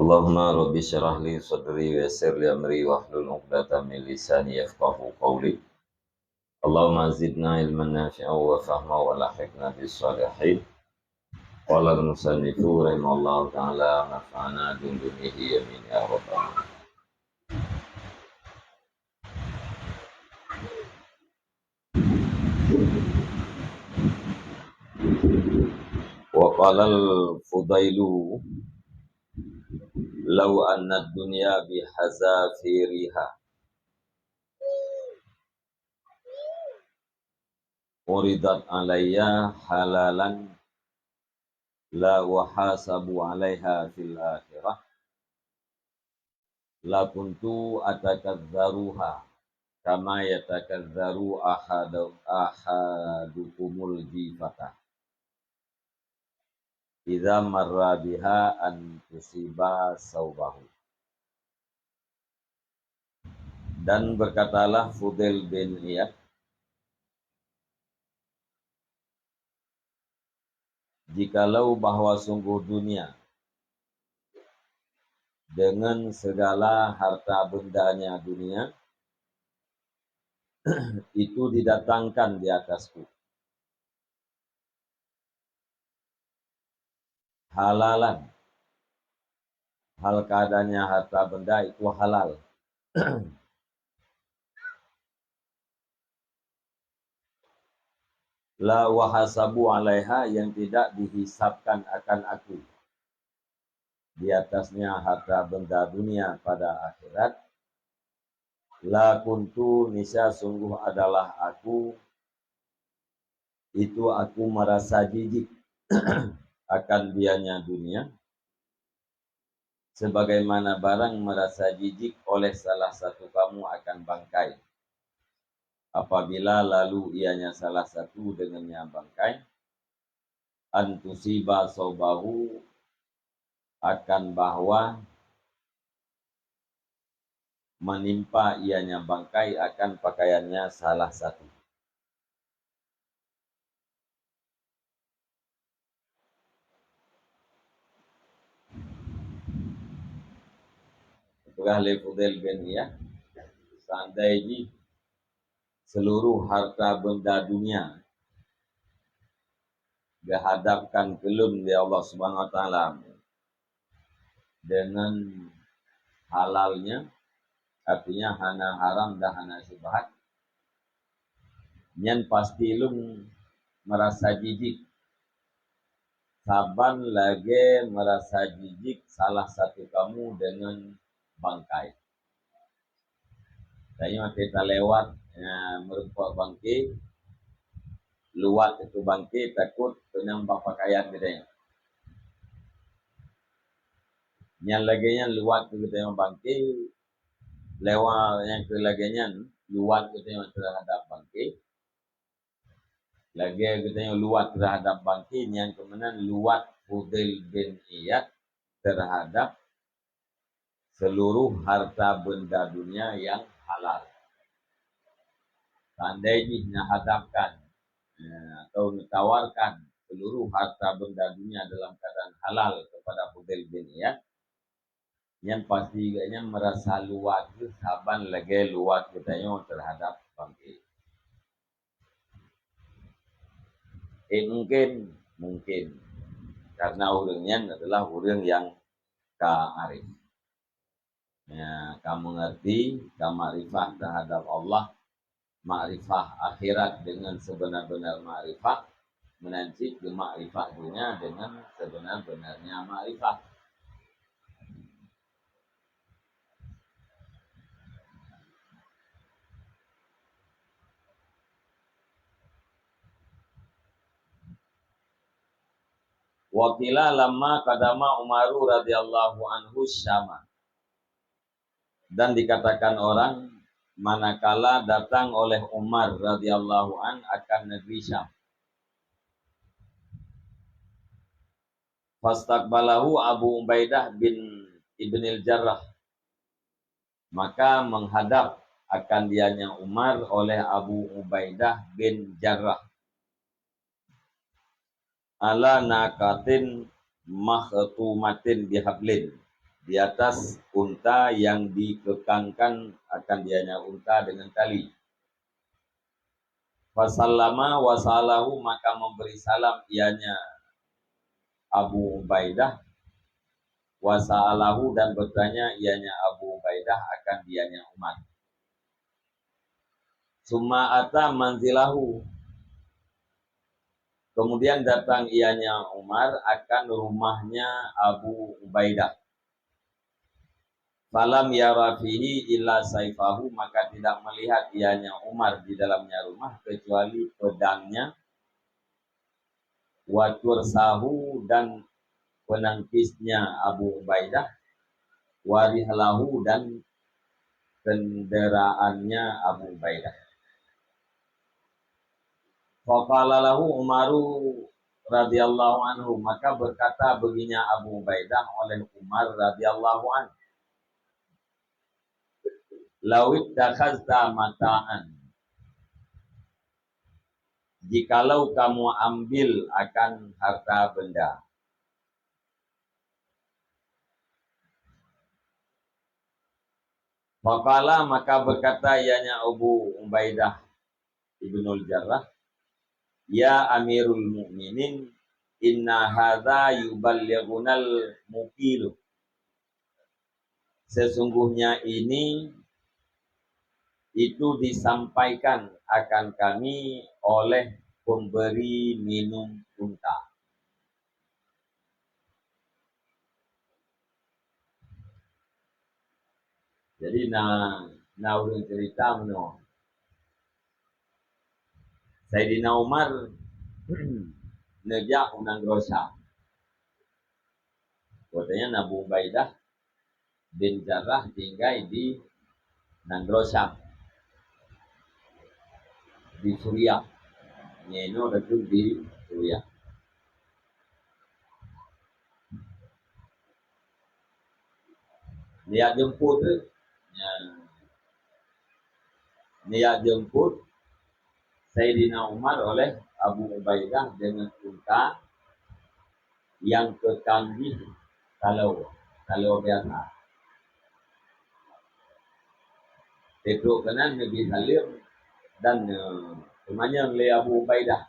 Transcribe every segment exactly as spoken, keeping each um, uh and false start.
Allahumma rabbi syrah li sadri wa yassir li amri wahlul 'uqdatam min lisani yafqahu qawli. Allahumma zidna ilman nafi'a wa fahma wa lahiqna bis salihin. Qala al-musannifu rahimahullahu ta'ala, nafa'ana bi ulumihi, amin ya rabbal alamin. Wa qala al-Fudailu, "Law anna ad-dunya bi hazafiriha uridat alayya halalan la uhasabu alaiha fil akhirah, la kuntu atakadzaruha kama yatakadzaru ahadu-, ahadukumul jifata idza marra biha an tusiba saubahu." Dan berkatalah Fudail bin Iyad, "Jikalau bahwa sungguh dunia dengan segala harta bendanya dunia itu didatangkan di atasku, halalan, hal keadaannya harta benda itu halal, la uhasabu alaiha, yang tidak dihisabkan akan aku di atasnya harta benda dunia pada akhirat, la kuntu, niscaya sungguh adalah aku, itu aku merasa jijik akan dianya dunia, sebagaimana barang merasa jijik oleh salah satu kamu akan bangkai. Apabila lalu ianya salah satu dengannya bangkai, an tusiba saubahu, akan bahwa menimpa ianya bangkai akan pakaiannya salah satu." Peugah lé Fudail bin Iyad, seandai jih seluruh harta benda dunia geuhadapkan keu lôn lé Allah Subhanahu wa Taala dengan halalnya, artinya hana haram dan hana syubhat, nyan pasti lôn merasa jijik, saban lagée merasa jijik salah satu kamu dengan bangkai. Tanyoe watée talewat, eh, meurumpok bangke, luwat keu bangke, takot keunong bak pakaian geutanyoe. Nyan lagée nyan luwat keu geutanyoe bangke, lewat nyang keu lagée nyan luwat geutanyoe teuhadap bangke. Lagée geutanyoe luwat teuhadap bangke, nyan keuh meunan luwat Fudail bin Iyad teuhadap seluruh harta benda dunia yang halal. Seandai jih neuhadapkan, eh, atau neutawarkan seluruh harta benda dunia dalam keadaan halal kepada Fudail bin Iyad, nyan pasti gobnyan meurasa luwat geuh saban lagée luwat geutanyoe teuhadap bangke. Eh, mungkin, mungkin. Karena ureuëng nyan adalah ureuëng nyang ka arif. Ya, ka mengerti, ka makrifah terhadap Allah, makrifah akhirat dengan sebenar-benar makrifah, meunan cit geumakrifah dunia dengan sebenar-benarnya makrifah. Wa qila lamma qadama Umaru radhiyallahu anhu Syama. Dan dikatakan orang, manakala datang oleh Umar radhiyallahu an akan negeri Syam. Fastaqbalahu Abu Ubaidah bin Ibnil Jarrah. Maka menghadap akan dianya Umar oleh Abu Ubaidah bin Jarrah. Ala naqatin makhtumatin bihablin. di atas unta yang dikekangkan akan dianya unta dengan tali. Fasallama wa sa'alahu, maka memberi salam ianya Abu Ubaidah, wa sa'alahu, dan bertanya ianya Abu Ubaidah akan dianya Umar. Summa ata manzilahu. Kemudian datang ianya Umar akan rumahnya Abu Ubaidah. Falam yara fihi illa saifahu, maka tidak melihat ianya Umar di dalamnya rumah kecuali pedangnya, wa tursahu, dan penangkisnya Abu Ubaidah, wa rihlahu, dan kenderaannya Abu Ubaidah. Faqala lahu Umaru radhiyallahu anhu, maka berkata baginya Abu Ubaidah oleh Umar radhiyallahu anhu, "Lawittakhazta mata'an, jikalau kamu ambil akan harta benda." Faqala, maka berkata ianya Abu Ubaidah Ibnul Jarrah, "Ya Amirul Mukminin, inna hadza yuballighunal muqilu." Sesungguhnya ini, itu disampaikan akan kami oleh pemberi minum unta. Jadi na, na ureuëng cerita meunoe. Saidina Umar neujak u nanggroe Syam. Watée nyan Abu Ubaidah bin Jarrah tinggai di nanggroe Syam, di Suriah. Nyan inoe reuteuk di Suriah. Neujak jemput tu. Ya. Neujak jemput Saidina Umar oleh Abu Ubaidah dengan unta nyang keukang jih taloe, taloe biasa. Teutrok keunan neubi saleuem dan, eh, teumanyong lé Abu Ubaidah.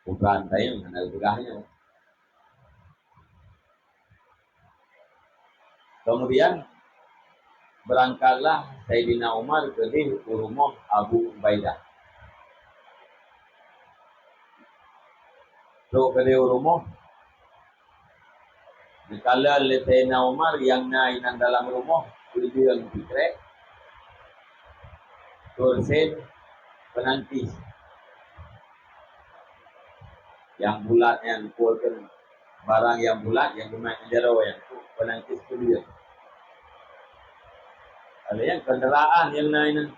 Putra tayang hana geupeugah nyoe. Kemudian, berangkatlah Saidina Umar keudeh u rumoh Abu Ubaidah. Trok keudeh u rumoh, neukalon lé Saidina Umar nyang na inan dalam rumoh, peudeueng sikrek, kursen, peunangkis. Nyang bulat nyan, pue keu barang nyang bulat nyang geumat ngon jaroe nyan, peunangkis peudeueng. Ada nyang kendaraan nyang na inan.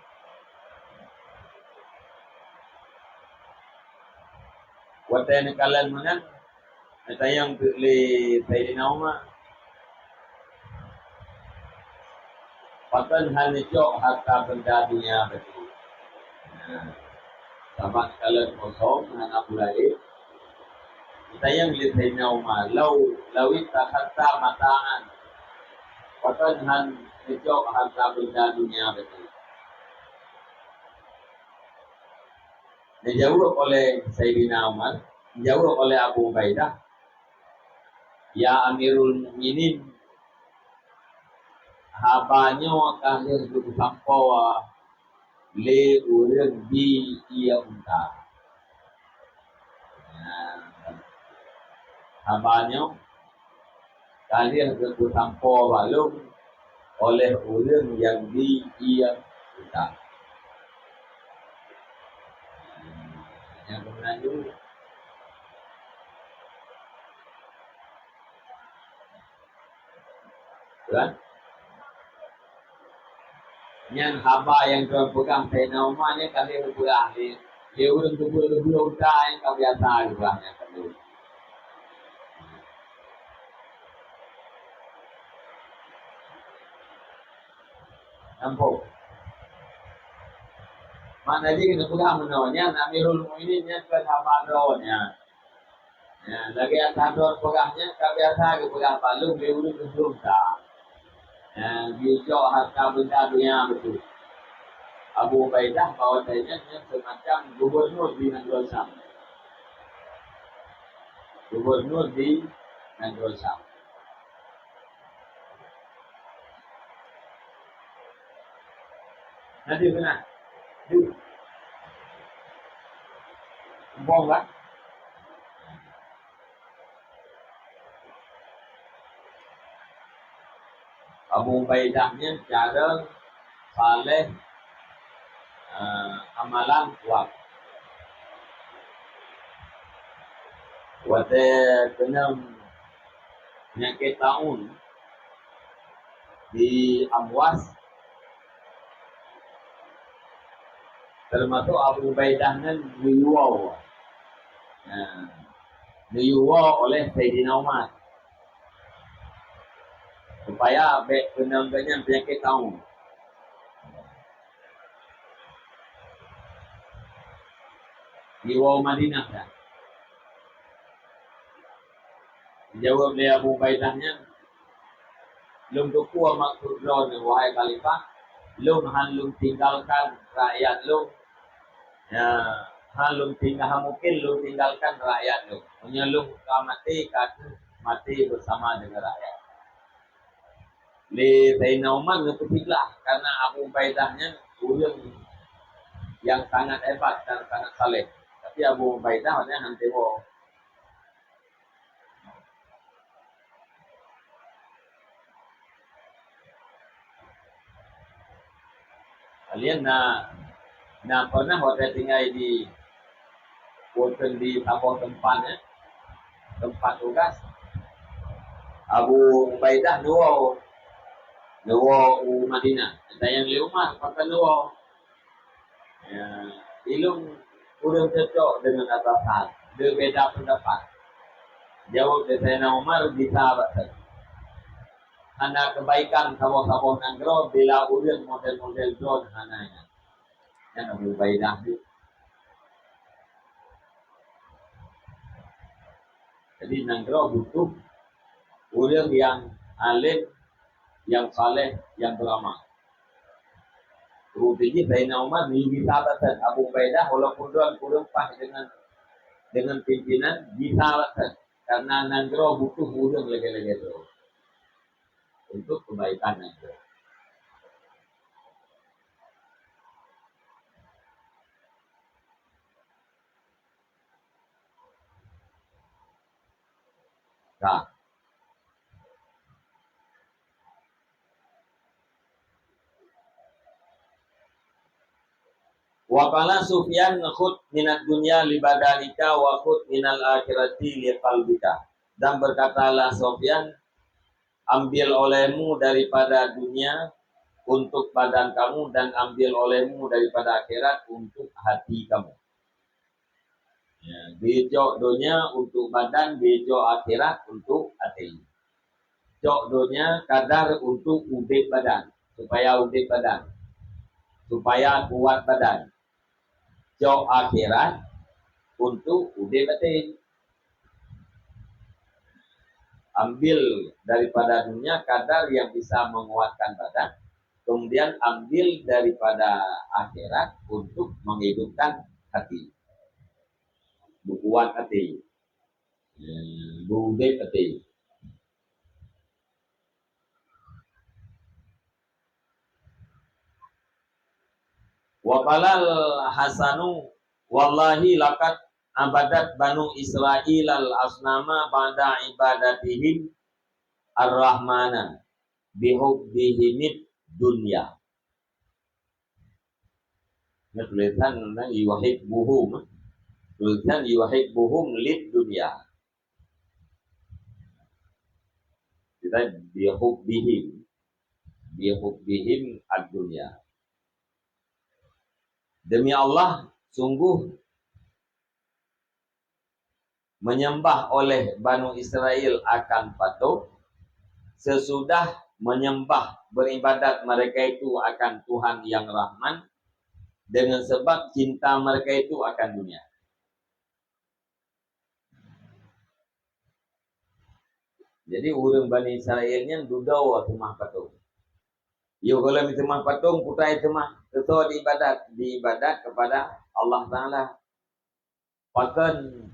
Watée neukalon meunan, neutanyong teuk lé Saidina Umar, "Pakon hana neucok harta benda dunia tadi?" Nah, sabab neukalon kosong, hana peue laén. Neutanyong lé Saidina Umar, "Lau, lawittakhazta mata'an, pakon hana neucok harta benda dunia tadi?" Dijaweueb oleh Saidina Umar, dijaweueb oleh Abu Ubaidah, "Ya Amirul Mukminin, haba nyoe ka lheueh geupeusampoe lé ureuëng bi ié unta." Nah, haba nyoe ka lheueh geupeusampoe bak lôn oleh ureuëng nyang bi ié unta. Nyang keumeunaju. Kan? Nyan haba nyang droe peugah Saidina Umar nyan ka lheueh geupeugah lé, lé ureuëng geubeuet-geubeuet unta nyang ka biasa geupeugah nyan ka lheueh. Nampak? Makna jih keuneuk peugah meunoe nyan, Amirul Mukminin nyan keu sahabat droe nyan. Ya, lagèe ata droe peugah nyan, ka biasa geupeugah bak lôn lé ureueng keu lôn ka. Ya, geucok harta benda donya beutôi. Abu Ubaidah bahwa nyan, nyan semacam gubernur di nanggroe Syam. Gubernur di nanggroe Syam. Nanti pernah. Duh. Boh kan? Abu Ubaidah nyan cara saleh, eh, amalan kuat. Watèe keunong peunyakét taun di Amwas, termasuk Abu Ubaidah nyan geuyue woe. Nah, geuyue woe oleh Saidina Umar supaya bèk keunong gobnyan peunyakét taun. Diwoe Madinah dah. Dijaweueb lé Abu Ubaidah nyan, "Lôn teupeu maksud droeneuh, wahai khalifah, lôn han lôn tinggalkan rakyat lôn. Ya, han lôn tinggal, han mungken lôn tinggalkan rakyat lôn. Meunyoe lôn ka maté, ka kheueh maté beusama deungon rakyat." Lé Saidina Umar geupeusiglah, karena Abu Ubaidah nyan ureueng nyang sangat hebat dan sangat saleh. Tapi Abu Ubaidah nyan hana teuwoe. Kalian na, na pernah watèe tinggai di, boten di saboh teumpat, ya, teumpat tugas. Abu Ubaidah neuwoe, neuwoe u Madinah. Tanyong lé Umar, pakon neuwoe? Ya, ilôn ureueng cocok deungon atasan, beubeda pendapat. Jaweueb lé Saidina Umar, "Bisa bak that. Hana keubaikan saboh-saboh nanggroe bila ureueng model-model droe hana nyan." Nyan Abu Ubaidah tu. Jadi nanggroe butuh ureueng nyang além, nyang saleh, nyang beuramal. Bukti jih Saidina Umar bisa bak that. Abu Ubaidah walaupun droe kureueng paih deungon, deungon pimpinan, bisa bak that. Karena nanggroe butuh ureueng lagèe-lagèe droe untuk keubaikan nanggroe. Nah. Wa qala Sufyan, "Khudz minad dunya li badanika wa khudz minal akhirati li qalbika." Dan berkatalah Sufyan, "Ambil olehmu daripada dunia untuk badan kamu dan ambil olehmu daripada akhirat untuk hati kamu." Ya, geucok donya untuk badan, geucok akhirat untuk até. Cok donya kadar untuk udép badan, supaya udép badan, supaya kuat badan. Cok akhirat untuk udép até. Ambil daripada dunia kadar yang bisa menguatkan badan, kemudian ambil daripada akhirat untuk menghidupkan hati. Beukuat até. Hmm, beuudép até. Wa qalal Hasanu, "Wallahi laqad abadat Banu Israil al-asnama ba'da ibadatihim ar-Rahmana bihubbihimid dunya." Nah, tulisan nang yuhibbuhum. Tulisan yuhibbuhum lid dunya. Kita bihubbihim. Bihubbihim ad-dunya. Demi Allah, sungguh menyembah oleh Banu Israel akan patung, sesudah menyembah, beribadat mereka itu akan Tuhan yang Rahman, dengan sebab cinta mereka itu akan dunia. Jadi, ureuëng Bani Israel nyan dudoe seumah patong. Yoh gohlom seumah patong, peue teuma, seutôt diibadat, diibadat kepada Allah Taala. Pakon,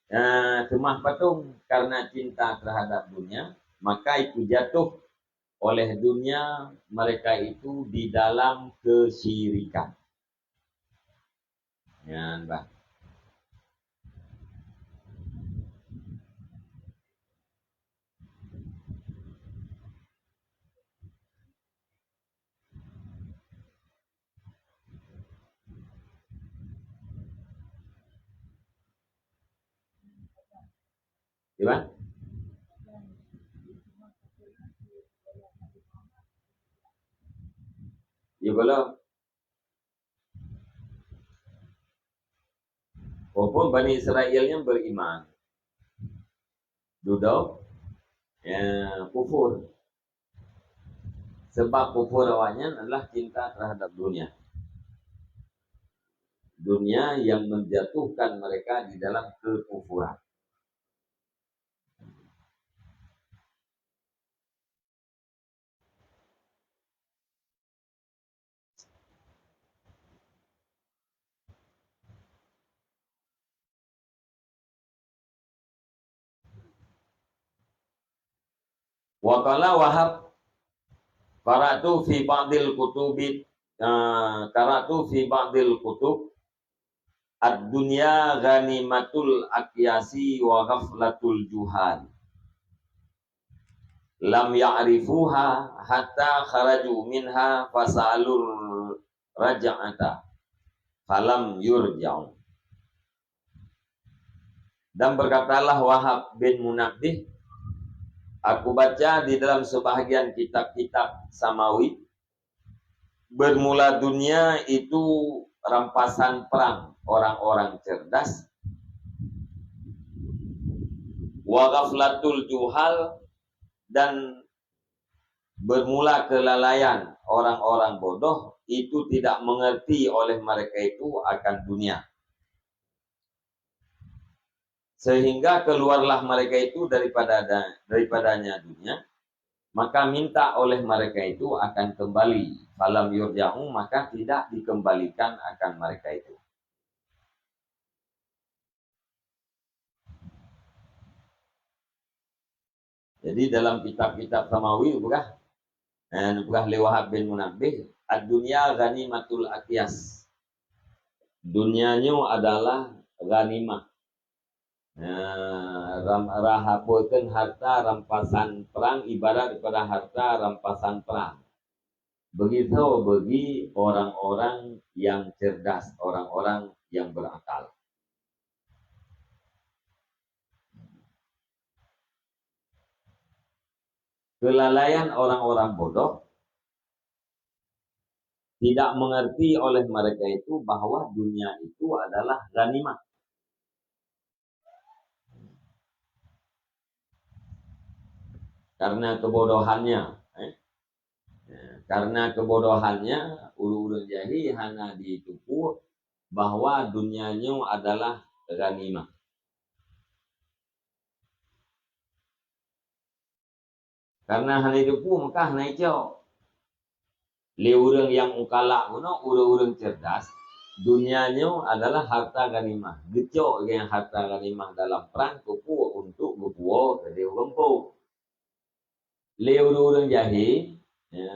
eh, seumah patong? Karena cinta terhadap dunia, maka itu jatuh oleh dunia, mereka itu di dalam kesyirikan. Nyan bah. Gimana? Ya, belum. Walaupun Bani Israel nyan beriman, dudoe, ya, kufur. Sebab kufur awaknyan adalah cinta terhadap dunia. Dunia yang menjatuhkan mereka di dalam kekufuran. Wa qala Wahab, qara'tu fi ba'dil kutubi, eh, qara'tu fi ba'dil kutub, "Ad-dunya ghanimatul akyasi wa ghaflatul juhal. Lam ya'rifuha hatta kharaju minha fasa'alur raj'ata falam yurja'u." Dan berkatalah Wahab bin Munabbih, "Aku baca di dalam sebahagian kitab-kitab samawi, bermula dunia itu rampasan perang orang-orang cerdas, wa ghaflatul juhal, dan bermula kelalaian orang-orang bodoh, itu tidak mengerti oleh mereka itu akan dunia. Sehingga keluarlah mereka itu daripada da-, daripadanya dunia, maka minta oleh mereka itu akan kembali. Falam yurja'u, maka tidak dikembalikan akan mereka itu." Jadi, dalam kitab-kitab samawi peugah, eh, peugah lé Wahab bin Munabbih, "Ad-dunya ghanimatul akyas." Dunia nyoe adalah ghanimah. Eh, ram-, rah-, apa kheun, harta rampasan perang, ibarat daripada harta rampasan perang. Begitu bagi orang-orang yang cerdas, orang-orang yang berakal. Kelalaian orang-orang bodoh tidak mengerti oleh mereka itu bahwa dunia itu adalah ghanimah. Karena kebodohannya, eh, ya, karena kebodohannya, ureuëng-ureuëng jahé hana jiteupeue bahwa dunia nyoe adalah ghanimah. Karena hana jiteupeue, maka hana jicok. Lé ureuëng nyang ukalak bunoe, ureuëng-ureuëng cerdas, dunia nyoe adalah harta ghanimah. Geucok lé harta ghanimah dalam prang keupeue, untuk geupuwoe keudeh ureuëng po. Lé ureuëng-ureuëng jahé, ya,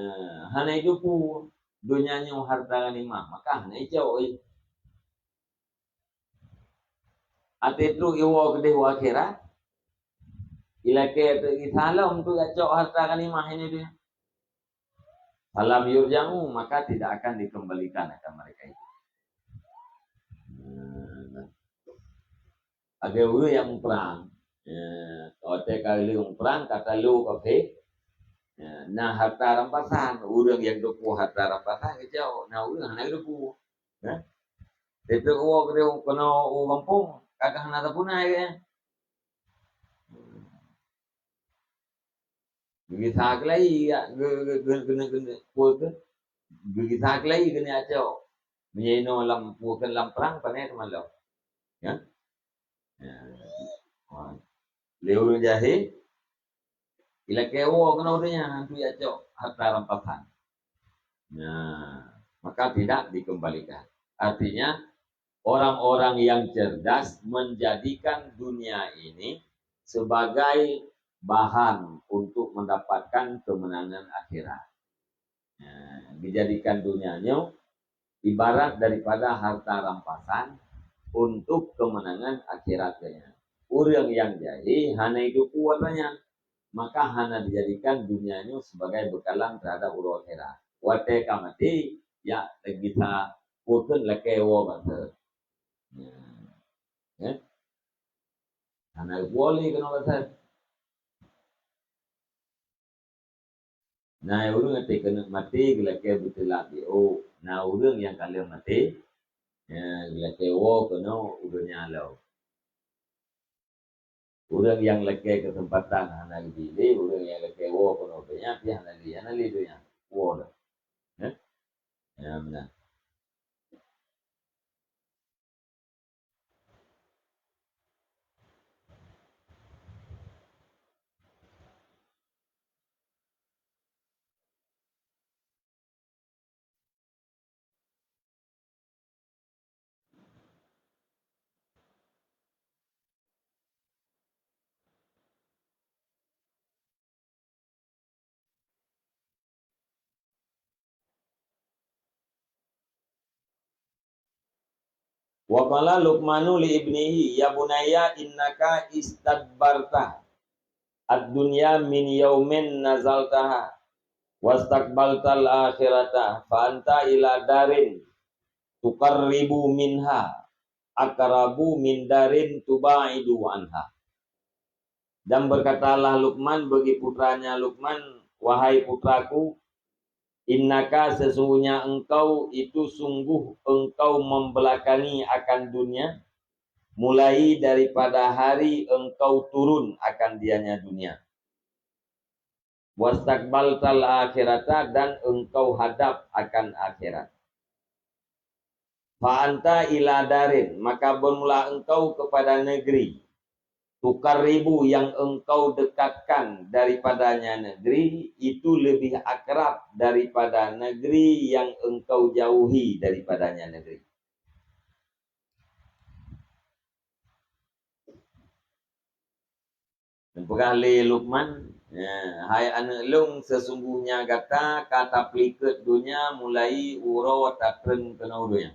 hana jiteupeue dunia nyoe harta ghanimah, maka hana jicok. Até trok iwoe keudeh u akhirat, ilakée teuk gisa lom untuk jicok harta ghanimah ini dia. Falam yurja'u, maka tidak akan dikembalikan akan mereka itu. Nah, ada ureuëng nyang muprang. Ya, watée ka lheueh muprang, ka talo kafé. Ya, na harta rampasan, ureuëng nyang teupeue harta rampasan geucok, na ureuëng hana teupeue. Ya. Teupeue woe keudeh keunoe u gampông, ka hana tapuna lagée nyan. Geugisa keulayi, ya, geu-, geu-, geu-, geu-, geu-, geu-, peue keu? Geugisa keulayi keuneuk jicok. Meunyoe inoe lam, peue keu, lam prang, pane teuma lom. Ya? Ya. Wah. Lé ureuëng jahé, Ilakée woe keunoe donya, hantu jicok harta rampasan. Nah, maka tidak dikembalikan. Artinya, orang-orang yang cerdas menjadikan dunia ini sebagai bahan untuk mendapatkan kemenangan akhirat. Nah, dijadikan dunia nyoe ibarat daripada harta rampasan untuk kemenangan akhirat geuhnyan. Ureuëng nyang jahé hana iduek kuat nyan, maka hana dijadikan dunia nyoe sebagai beukalan terhadap uroe akhirat. Watée ka maté, ya, teugisa pukon lakée woe bansa. Ya. Ya. Hana boleh keunoe bansa. Na ureuëng até keuneuk maté geulakée beuteulak di ôk. Na ureuëng nyang ka lheueh maté, ya, geulakée woe keunoe u donya lom. Ureuëng nyang lakée keuseumpatan hana geubri, ureuëng nyang lakée woe keunoe donya pih hana lé, hana lé donya. Woe dah. Heh? Ya, meunan. Wa qala Luqmanu li ibnihi, "Ya bunayya innaka istadbarta ad-dunya min yaumin nazaltaha wastaqbaltal akhirata fa anta ila darin tuqarribu minha aqrabu min darin tubaidu anha." Dan berkatalah Luqman bagi putranya Luqman, "Wahai putraku, innaka, sesungguhnya engkau itu sungguh engkau membelakangi akan dunia, mulai daripada hari engkau turun akan dianya dunia. Wastaqbaltal akhirata, dan engkau hadap akan akhirat. Fa anta ila darin, maka bermula engkau kepada negeri. Tuqarribu, yang engkau dekatkan daripadanya negeri, itu lebih akrab daripada negeri yang engkau jauhi daripadanya negeri." Neupeugah lé Luqman, "Ya, hai aneuëk lôn, sesungguhnya gata ka tapeulikot donya mulai uroe tatrön keunoe donya."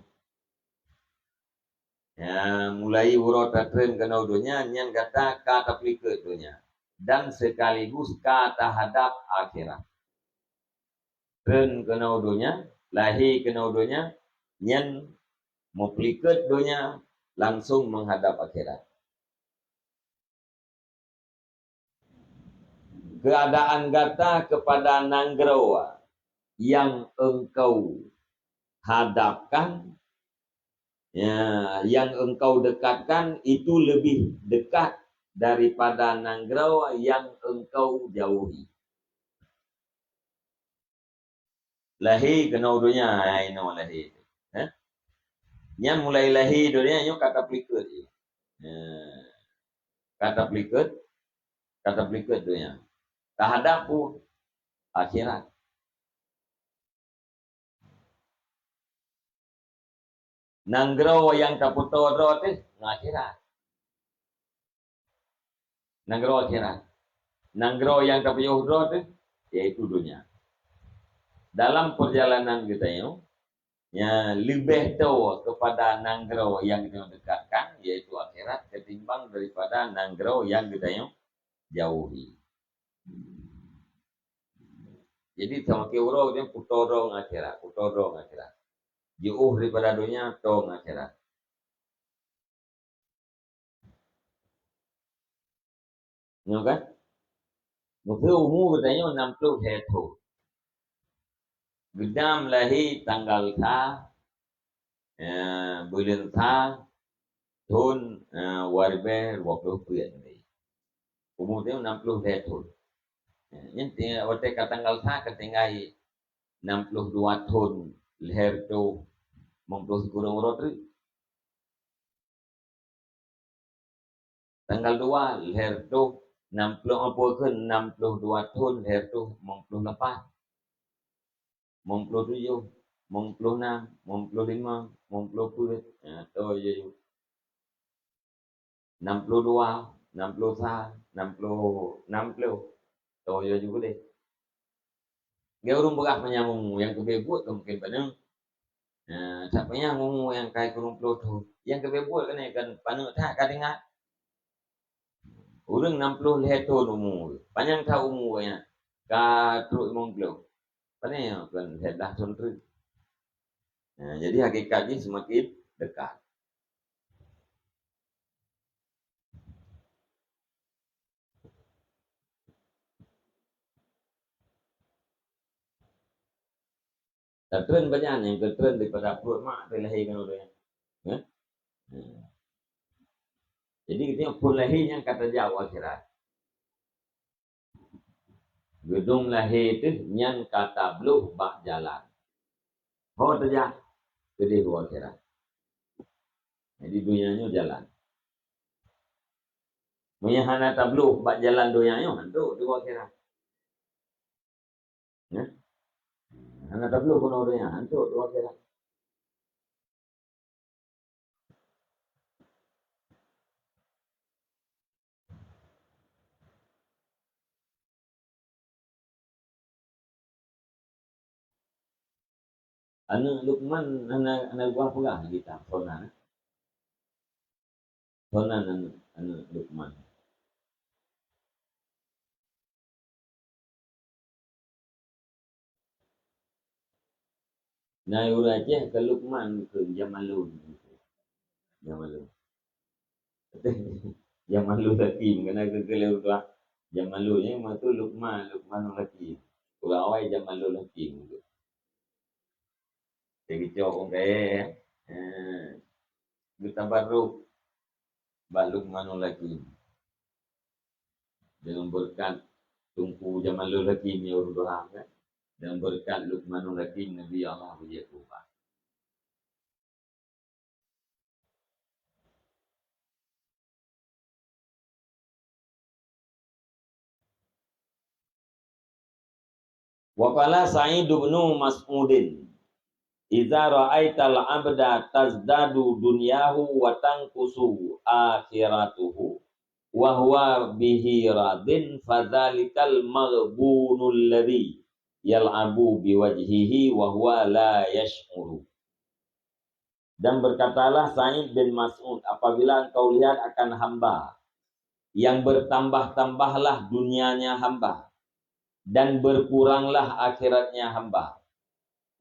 Ya, mulai uroe tatrön keunoe donya, nyan gata ka tapeulikot donya. Dan sekaligus ka tahadap akhirat. Trön keunoe donya, lahé keunoe donya, nyan meupeulikot donya langsung menghadap akhirat. Keadaan gata kepada nanggroe yang engkau hadapkan, ya, yang engkau dekatkan itu lebih dekat daripada nanggroe yang engkau jauhi. Lahé keunoe donya, hai inoe lahé. Eh? Nyan mulai lahé donya nyoe ka tapeulikot jih. Eh, ka tapeulikot, ka tapeulikot donya. Tahadap peue? Akhirat. Nanggroe nyang tapeutoe droe teuh ngon akhirat. Nanggroe akhirat. Nanggroe nyang tapeuyoh droe teuh, yaitu donya. Dalam perjalanan geutanyoe, nyang leubeh toe kepada nanggroe nyang geutanyoe dekatkan, yaitu akhirat, ketimbang daripada nanggroe nyang geutanyoe jauhi. Jadi, seumaken uroe geutanyoe peutoe droe ngon akhirat, peutoe droe ngon akhirat. Jiôh daripada donya, toe ngon akhirat. Nyoe kan? Meuseu umu geutanyoe nam ploh lhèe thon. Geudam lahé tanggal sa, eh, buleuen sa, thon, eh, dua ribèe dua ploh peuet. Umu geutanyoe nam ploh lhèe thon. Eh, nyan ti-, watèe ka tanggal sa ka tinggai nam ploh dua thon lhèe reutôh limong ploh sikureueng uroe treuk. Tanggal dua, lhèe reutôh Nam ploh, apa kheun, nam ploh dua thon lhèe reutôh limong ploh lapan, limong ploh tujoh, limong ploh nam, limong ploh limong, limong ploh peuet. Ha, toh yue yue. Nam ploh dua, nam ploh sa, nam ploh, nam ploh. Toh yue yue keudeh. Geu ureueng peugah panyang umu, nyang keubeh buet ka mungken paneuk. Nah, sat panyang umu nyang kai kureueng ploh thon. Nyang keubeh buet keuneuk kan paneuk that ka teuingat. Ureueng nam ploh lhèe thon umu, panyang that umu nyan ka trok limong ploh. Pane nyan kan lhèe blah thon treuk. Nah, jadi hakikat jih seumaken dekat. Tatreun banyak nyang geutreun daripada pruet mak teuh lahé ngon ureueng nyan. Hah? Nah. Jadi, geutanyoe phon lahé nyan ka tajak u akhirat. Geudong lahé teuh nyan ka tabloh bak jalan. Ho tajak keudeh u akhirat. Jadi, donya nyoe jalan. Meunyoe hana tabloh bak jalan donya nyoe, hantom u akhirat. Nyan. Hana tabloh keunoe donya, hantom u akhirat. Aneuk Lukman hana, hana geupeugah lagèe tan, sonan, eh. Sonan aneuk, aneuk Lukman. Na ureueng Aceh keu Lukman keu Jamalun. Jamalun. Jamalul Hakim, keunan keu keu lheueh tuha. Jamalul nyan meutu Lukman, Lukmanul Hakim. Ureueng awai Jamalul Hakim. Teukeujok ureueng kayèe, eh, geutabaruk bak Lukmanul Hakim. Deungon beureukat Teungku Jamalul Hakim nyang ureueng tuha, kan? Deungon beureukat Lukmanul Hakim, Nabi Allah beujeuet keu ubat. Wa qala Sa'id bin Mas'udin, "Idza ra'aital 'abda tazdadu dunyahu wa tanqusu akhiratuhu, wa huwa bihi radin, fadzalikal maghbunul ladzi yal'abu biwajhihi wa huwa la yash'uru." Dan berkatalah Sa'id bin Mas'ud, "Apabila engkau lihat akan hamba yang bertambah-tambahlah dunianya hamba dan berkuranglah akhiratnya hamba,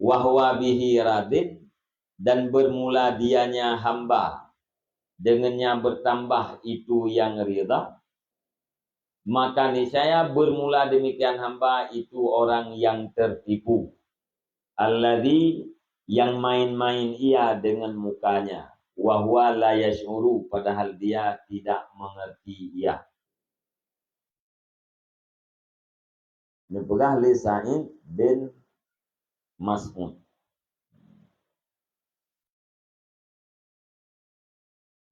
wa huwa bihi radin, dan bermula dianya hamba, dengannya bertambah itu yang ridha, maka niscaya bermula demikian hamba itu orang yang tertipu, alladzi, yang main-main ia dengan mukanya, wa huwa la yash'uru, padahal dia tidak mengerti ia." Neupeugah lé Sa'id bin Mas'ud.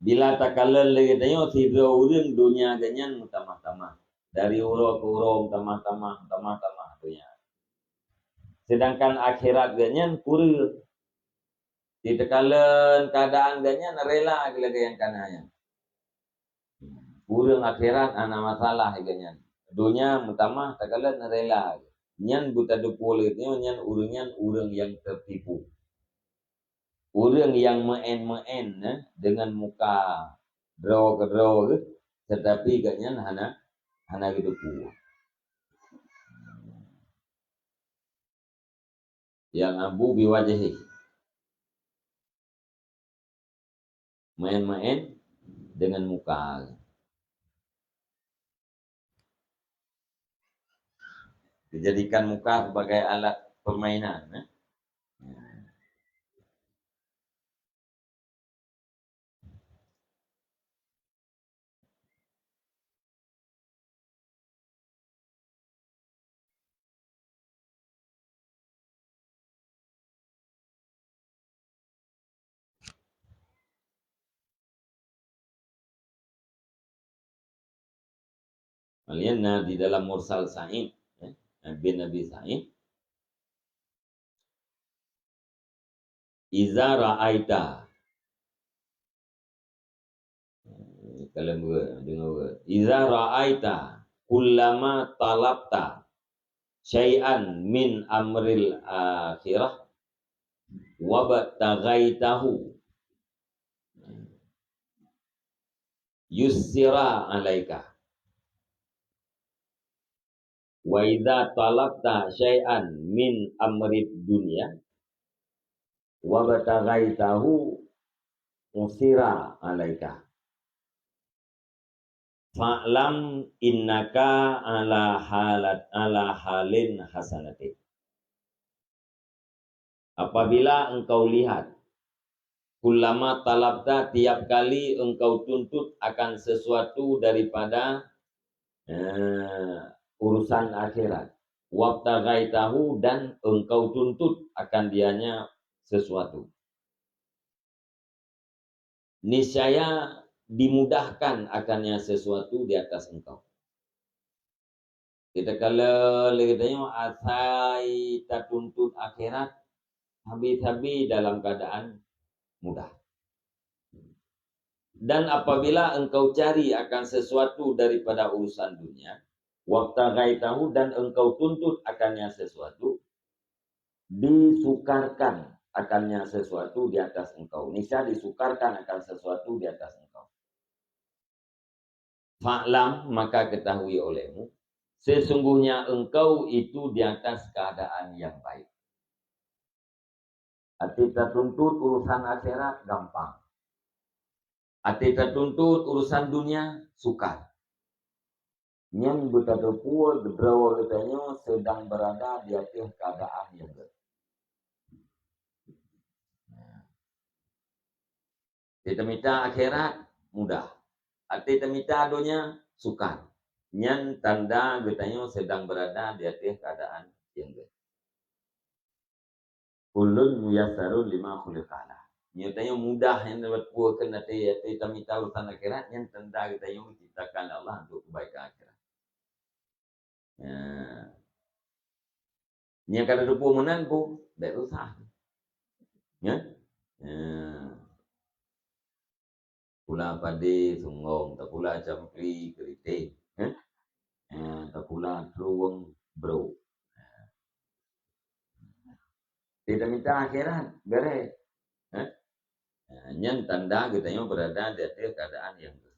Bila takalon lé geutanyoe sidroe ureueng, donya geuh nyan meutamah-tamah. Dari uroe keu uroe meutamah-tamah, meutamah-tamah donya. Sedangkan akhirat geuh nyan kureueng. Di takalon keuadaan geuh nyan rela geuh lagèe nyang ka na nyan. Ureueng akhirat hana masalah geuh nyan. Donya meutamah takalon rela. Nyan beuteupeue lé nyoe nyan ureueng nyan ureueng nyang teutipu. Ureueng nyang meu'en-meu'en, eh, deungon muka droe keudroe geuh, teutapi gobnyan hana, hana geuteupeue. Yal'abu biwajhihi. Main-main dengan muka. Dijadikan muka sebagai alat permainan, eh. Malian na di dalam Mursal Sa'id, eh, bin Abi Sa'id. Iza ra'aita. Kalau deungoe, deungoe. Iza ra'aita kullama talabta syai'an min amril akhirah wabtaghaitahu yussira alaika. Wa idza talabta syai'an min amrid dunya wabtaghaitahu usira alaika. Fa'lam innaka ala halat, ala halin hasanatin. Apabila engkau lihat, kullama talabta, tiap kali engkau tuntut akan sesuatu daripada, eh, urusan akhirat, wabtaghaitahu, dan engkau tuntut akan dianya sesuatu, niscaya dimudahkan akannya sesuatu di atas engkau. Kita kala lé geutanyoe asai tatuntut akhirat, habis-habis dalam keadaan mudah. Dan apabila engkau cari akan sesuatu daripada urusan dunia, wabtaghaitahu, dan engkau tuntut akannya sesuatu, disukarkan akannya sesuatu di atas engkau. Niscaya disukarkan akan sesuatu di atas engkau. Fa'lam, maka ketahui olehmu, sesungguhnya engkau itu di atas keadaan yang baik. Até tatuntut urusan akhirat gampang. Até tatuntut urusan dunia sukar. Nyan beutateupeue droe geutanyoe sedang berada di ateueh keuadaan nyang gét. Até tamita akhirat mudah. Até tamita donya sukar. Nyan tanda geutanyoe sedang berada di ateueh keuadaan nyang gét. Kullun muyassarun lima khuliqa lah. Nyoe tanyoe mudah nyang dapat puwoe keu até, até tamita urusan akhirat, nyan tanda geutanyoe diciptakan Allah untuk kebaikan akhirat. Ya. Nyang ka teupeue meunan pun, bèk susah. Ya. Ya. Pula padé sunggong, tapula campli keurité, eh? Eh, tapula trueng brok. Até tamita akhirat, beres. Eh? Eh, nyan tanda geutanyoe berada di ateueh keuadaan nyang gét.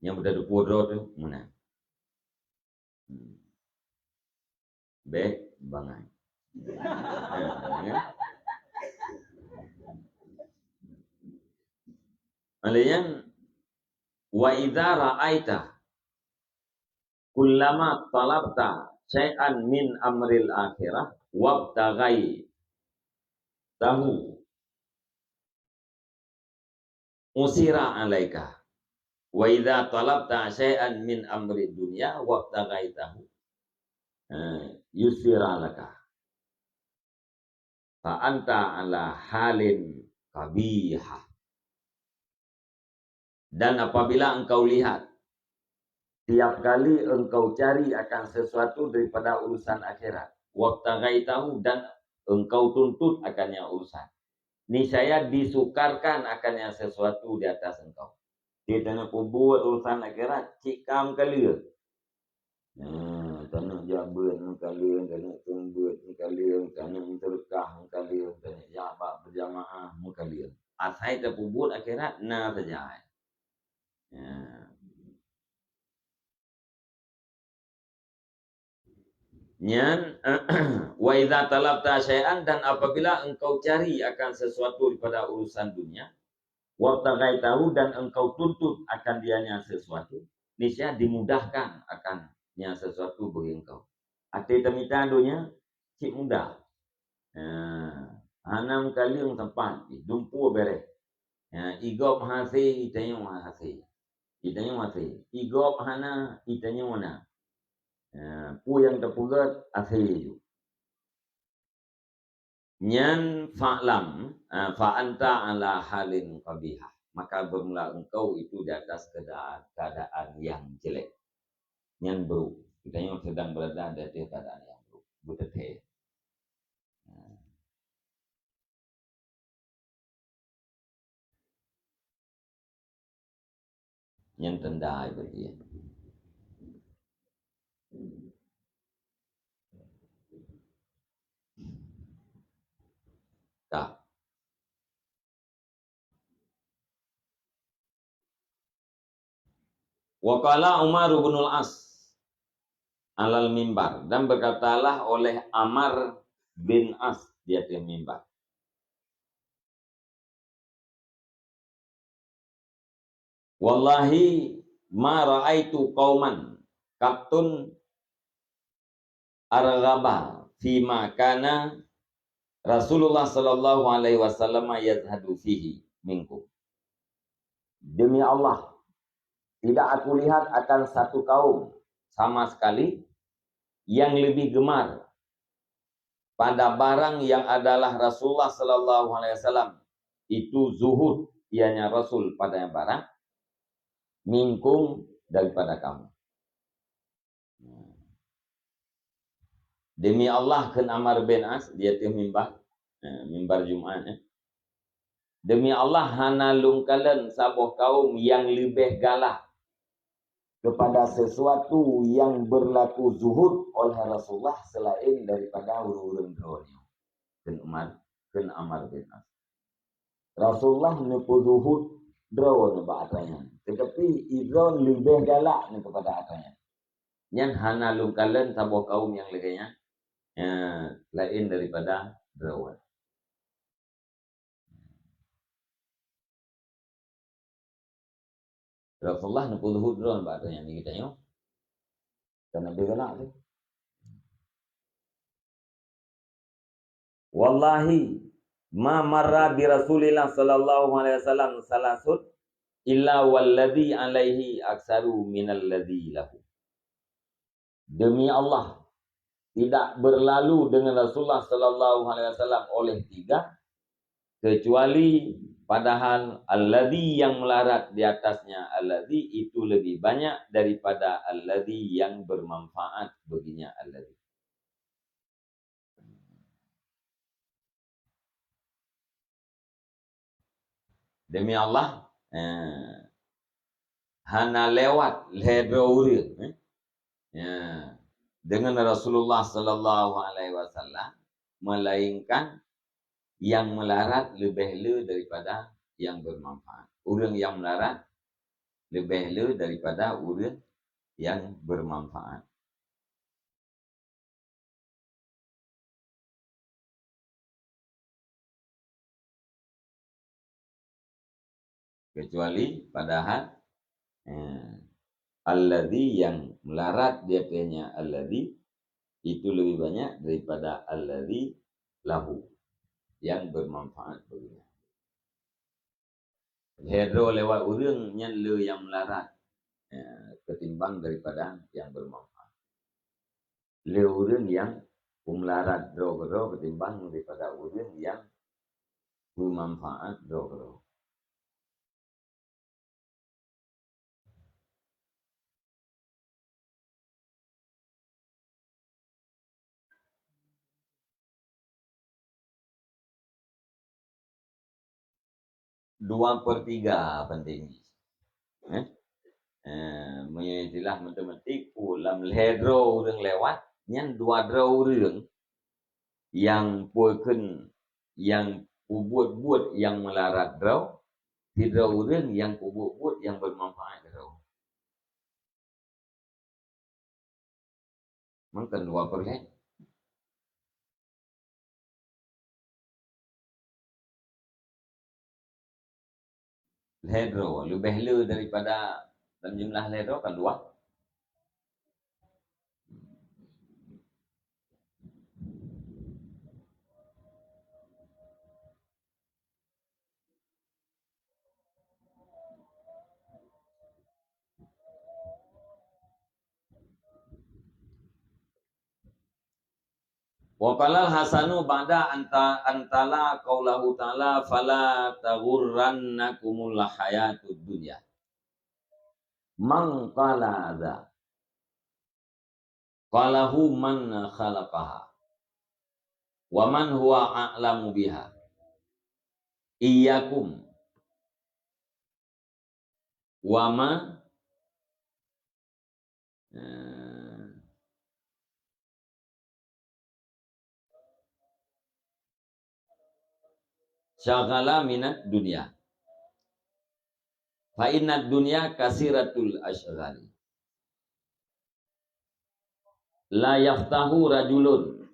Nyang beutateupeue droe teuh meunan. Hmm. Bèk bangai. Ya, ya. Lheuh nyan, wa idza ra'aita kullama talabta syai'an min amril akhirah wabtaghaitahu usira alaika. Wa idza talabta syai'an min amri dunya wabtaghaitahu, eh, yusira laka. Fa anta ala halin qabihah. Dan apabila engkau lihat, tiap kali engkau cari akan sesuatu daripada urusan akhirat, wabtaghaitahu, dan engkau tuntut akannya urusan, niscaya disukarkan akannya sesuatu di atas engkau. Di tanyoe peubuet urusan akhirat, cit ka meukaleueng. Nah, tanyoe jak beuet meukaleueng, tanyoe tueng beuet meukaleueng, tanyoe meuseudeukah meukaleueng, tanyoe jak bak beujamaah meukaleueng. Asai tapeubuet akhirat na saja. Ya. Nyan, wa idza talabta syai'an, dan apabila engkau cari akan sesuatu daripada urusan dunia, wabtaghaitahu, dan engkau tuntut akan dianya sesuatu, niscaya dimudahkan akannya sesuatu bagi engkau. Até tamita donya, cit mudah. Ha, hana meukaleueng teumpat jih, dumpeue beres. Ha, igop hasé, itanyoe hasé. Itanyoe hasé. Igop hana, itanyoe na. Ha, peue nyang tapeugét, hasé ju. Nyan fa'lam, ha, fa anta ala halin qabihah. maka bermula engkau itu di atas keadaan, keadaan yang jelek. Nyan buruk. Geutanyoe sedang berada di atas keadaan yang buruk. Beuteuthée. Nyan tanda ibarat dia. Ka. Wa qala Umar bin Al-As alal mimbar, dan berkatalah oleh Amar bin As di atas mimbar, "Wallahi ma ra'aitu qauman qattun arghaba fima kana Rasulullah sallallahu alaihi wasallam yazhadu fihi minkum." Demi Allah, tidak aku lihat akan satu kaum sama sekali yang lebih gemar pada barang yang adalah Rasulullah sallallahu alaihi wasallam itu zuhud, ianya Rasul pada barang, minkum, daripada kamu. Demi Allah, kheun Amar bin As di ateueh mimbar, eh, mimbar Jumat, eh. Demi Allah, hana lôn kalon saboh kaum nyang leubeh galak kepada sesuatu yang berlaku zuhud oleh Rasulullah selain daripada ureuëng-ureuëng droeneuh. Kheun Umar, kheun Amar bin As. Rasulullah neupeuzuhud droeneuh bak atra nyan, teutapi droeneuh leubeh galak nyan keupada atra nyan. Nyan hana lôn kalon saboh kaum nyang lagée nyan, eh, laén daripada droeneuh. Rasulullah neupeuzuhud droeneuh bak atra nyan, geutanyoe. Kan Nabi galak tu. Wallahi ma marra bi Rasulillah sallallahu alaihi wasallam salasun illa walladzi alaihi aksaru minalladzi lahu. Demi Allah, tidak berlalu dengan Rasulullah sallallahu alaihi wasallam oleh tiga, kecuali padahal alladzi yang melarat di atasnya alladzi itu lebih banyak daripada alladzi yang bermanfaat baginya alladzi. Demi Allah, eh, hana lewat lhée droe ureuëng, eh, ya, dengan Rasulullah sallallahu alaihi wasallam, melainkan yang melarat leubeh le daripada yang bermanfaat. Ureuëng yang melarat leubeh le daripada ureuëng yang bermanfaat. Kecuali padahal, eh, alladzi yang melarat di atasnya alladzi itu lebih banyak daripada alladzi lahu, yang bermanfaat baginya. Lhée droe lewat ureuëng nyan le nyang melarat, eh, ketimbang daripada nyang bermanfaat. Le ureuëng nyang meularat droe keudroe ketimbang daripada ureuëng nyang beumanfaat droe keudroe. Dua per tiga penting. Eh? Eh, meunyoe istilah matematik, pu lam lhée droe ureuëng lewat, nyan dua droe ureuëng nyang peukeun, nyang peubuet-buet nyang meularat droe, sidroe ureuëng nyang peubuet-buet nyang beumanfaat keu droe. Mangken dua per lhée. Lhée droe, leubeh le daripada lam jumlah lhée droe kan dua. Wa qalal Hasanu ba'da anta-, antala qaulahu ta'ala, "Fala taghurrannakumul hayatud dunya." Man qala hadza? Qalahu man khalaqaha. Wa man huwa a'lamu biha. Iyyakum. Wa ma, eh, syaghala minad dunya. Fa innad dunya kasiratul asyghali. La yaftahu rajulun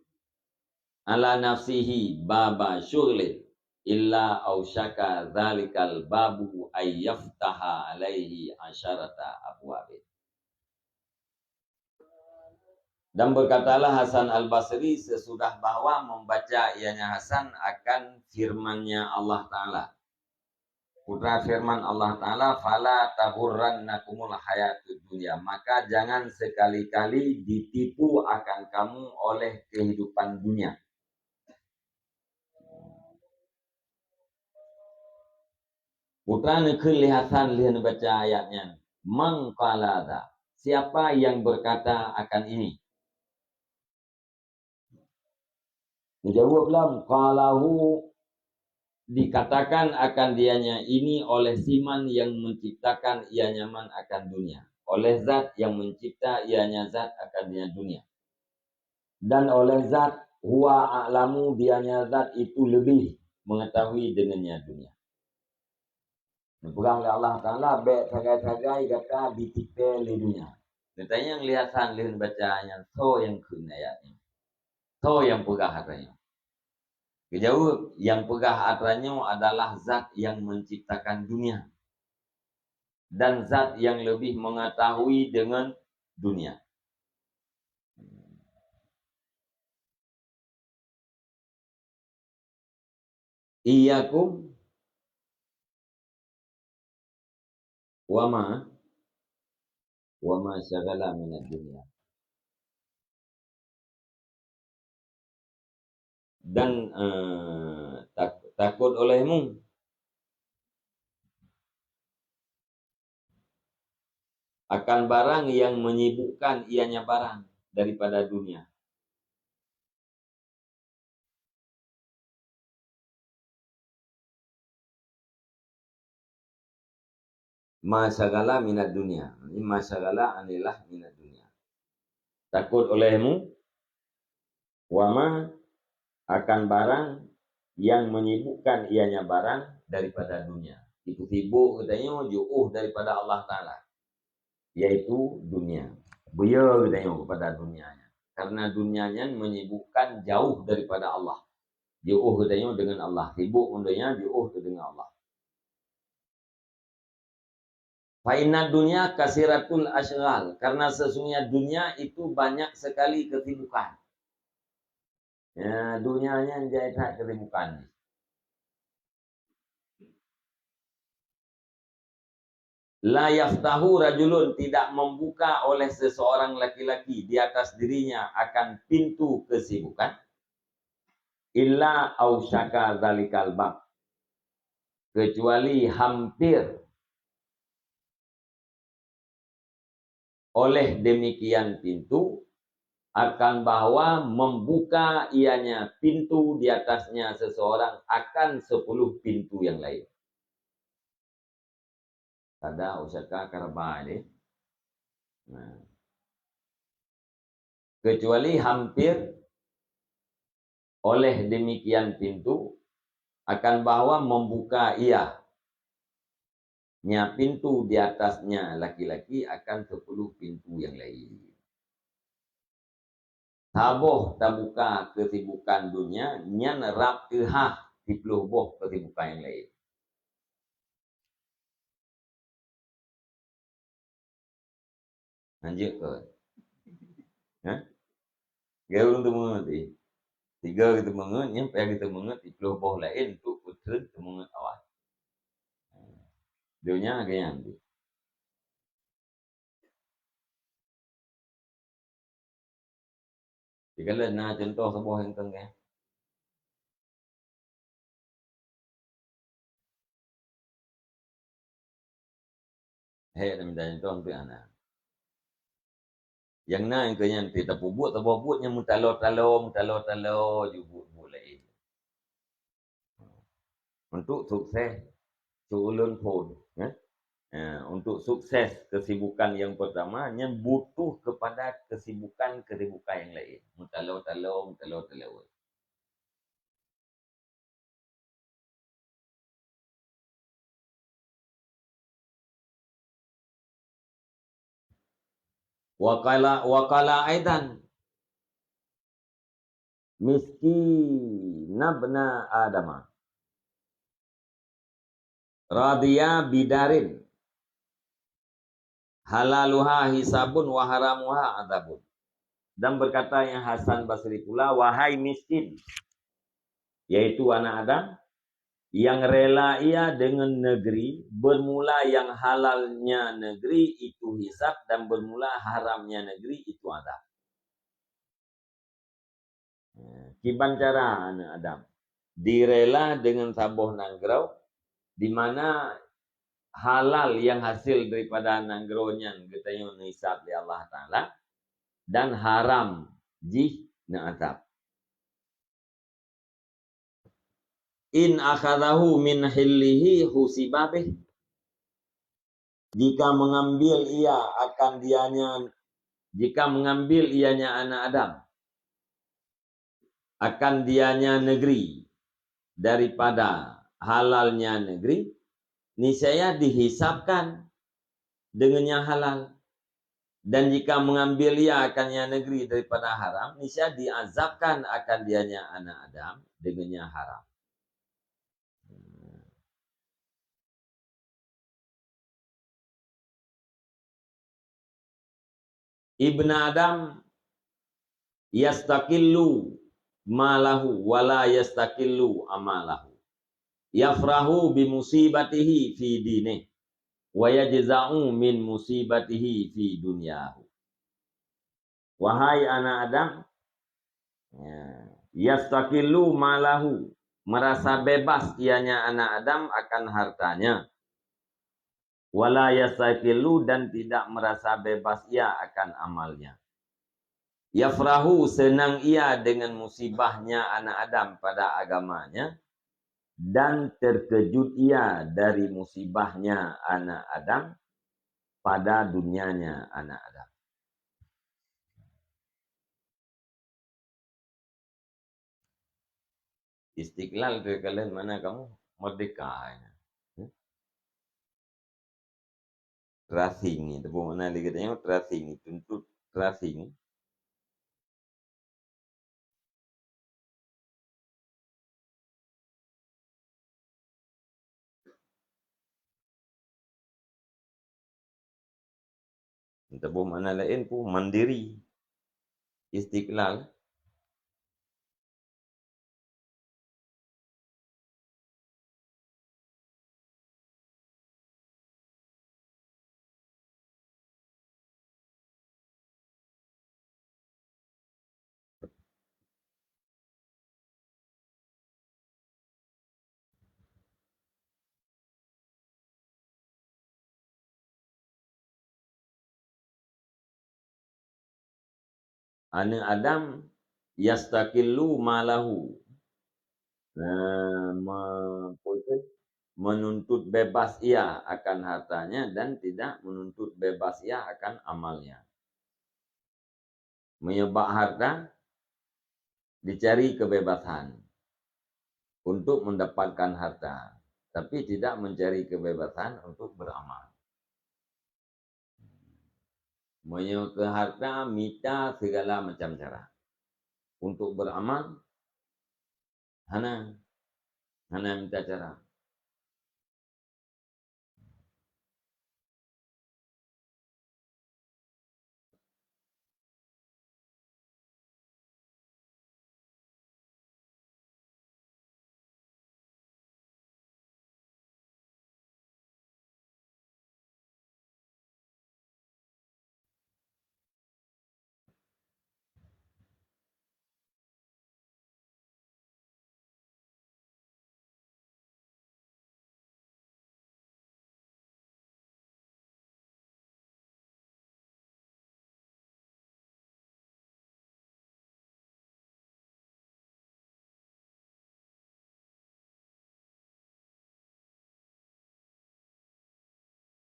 ala nafsihi baba syughlin illa ausyaka dzalikal babu ay yaftaha alaihi asyarata abwabin. Dan berkatalah Hasan Al-Basri sesudah bahwa membaca ianya Hasan akan firman-Nya Allah Ta'ala. Putra firman Allah Ta'ala, "Fala taghurrannakumul hayatud dunya." Maka jangan sekali-kali ditipu akan kamu oleh kehidupan dunia. Putra neukheun lé Hasan lheueh neubaca ayat nyan, "Man qala dza?" Siapa yang berkata akan ini? Dijawab lom, qalahu, dikatakan akan dianya ini oleh siman yang menciptakan ia nyaman akan dunia. Oleh zat yang mencipta ianya zat akan dianya dunia. Dan oleh zat huwa a'lamu, dianya zat itu lebih mengetahui dengannya dunia. Neupeugah lé Allah Ta'ala, "Bék sagai-sagai gata jitipée lé dunia." Geutanyong lé Hasan lheueh baca nyan, "Soe nyang kheun ayat nyoe? Soe nyang peugah atra nyoe?" Geujaweueb, "Nyang peugah atra nyoe adalah zat nyang menciptakan dunia dan zat nyang leubeh meungeutahui deungon dunia." Iyyakum wa ma, wa ma syaghala minad dunya. Dan, eh, tak-, takut olehmu akan barang yang menyibukkan ianya barang daripada dunia. Ma syaghala minad dunya. Ini ma syaghala anillah minad dunya. Takut olehmu, wa ma, akan barang yang menyibukkan ianya barang daripada dunia. Itu sibuk geutanyoe jiôh daripada Allah Ta'ala, yaitu dunia. Beu yo geutanyoe kepada dunia nyan. Karena dunia nyan menyibukkan jauh daripada Allah. Jiôh geutanyoe deungon Allah. Sibuk ngon dunia, jiôh teuh deungon Allah. Fa inna dunya kasiratul asyghal, karena sesungguhnya dunia itu banyak sekali kesibukan. Ya, dunia nyan jai that kesibukan. La yaftahu rajulun, tidak membuka oleh seseorang laki-laki di atas dirinya akan pintu kesibukan, illa ausyaka dzalikal bab, kecuali hampir oleh demikian pintu, akan bahwa membuka ianya pintu di atasnya seseorang akan sepuluh pintu yang lain. Kada usaka karba deh. Nah. Kecuali hampir oleh demikian pintu, akan bahwa membuka ia nya pintu di atasnya laki-laki akan sepuluh pintu yang lain. Saboh tabuka kesibukan dunia, nyan rab teuhah siploh boh kesibukan yang lain. Lanjut ke? Ha? Gaya ureueng teumeungeut, eh. Tiga geuteumeu'eut, nyang payah geuteumeu'eut, siploh boh laén untuk peutrön teumeu'eut awai. Donya gaya nyan. Dikalon na contoh saboh nyang keu, hek, na mita contoh untuk aneuk. Nyang na nyang keu nyan, tapi tapeubuet saboh buet nyang meutalo-talo, meutalo-talo ju buet-buet laén. Untuk sukses, su ulôn phon, eh? Eh, untuk sukses kesibukan yang pertama, nyan butuh kepada kesibukan-kesibukan yang laén. Meutalo-talo, meutalo-talo. Wa qala, wa qala aidan, miskinabna Adama, radiya bidarin, halaluha hisabun wa haramuha adabun. Dan berkata yang Hasan Basri pula, "Wahai miskin, yaitu anak Adam, yang rela ia dengan negeri, bermula yang halalnya negeri itu hisab dan bermula haramnya negeri itu adab." Kiban cara aneuk Adam direla deungon saboh nanggroe, di mana halal nyang hasé daripada nanggroe nyan geutanyoe neuhisab lé Allah Taala, dan haram jih neuazab. In akhadhahu min hillihi husiba bih. Jika mengambil ia akan dianya, jika mengambil ianya anak Adam, akan dianya negeri daripada halalnya negeri, niscaya dihisabkan dengan yang halal. Dan jika mengambil ia akan yang negeri daripada haram, niscaya diazabkan akan dianya anak Adam dengan yang haram. Ibnu Adam yastaqillu malahu wa la yastaqillu amalahu. Yafrahu bi musibatihi fi dinih, wa yajza'u min musibatihi fi dunyahu. Wahai anak Adam, ya, yastaqillu malahu, merasa bebas ianya anak Adam akan hartanya. Wa la yastaqillu, dan tidak merasa bebas ia akan amalnya. Yafrahu, senang ia dengan musibahnya anak Adam pada agamanya, dan terkejut ia dari musibahnya anak Adam pada dunianya anak Adam. Istiqlal tu kalian mana kamu? Merdeka. Hmm? Terasing ni, tepuk mana lagi katanya? Terasing ni, tuntut terasing ni. Teuboh makna laén pih mandiri, istiqlal. Aneuëk Adam yastaqillu malahu, nah, me-, apa itu, menuntut bebas ia akan hartanya dan tidak menuntut bebas ia akan amalnya. Meunyoe bak harta, dicari kebebasan untuk mendapatkan harta, tapi tidak mencari kebebasan untuk beramal. Meunyoe keu harta, mita segala macam cara untuk beramal, hana, hana mita cara.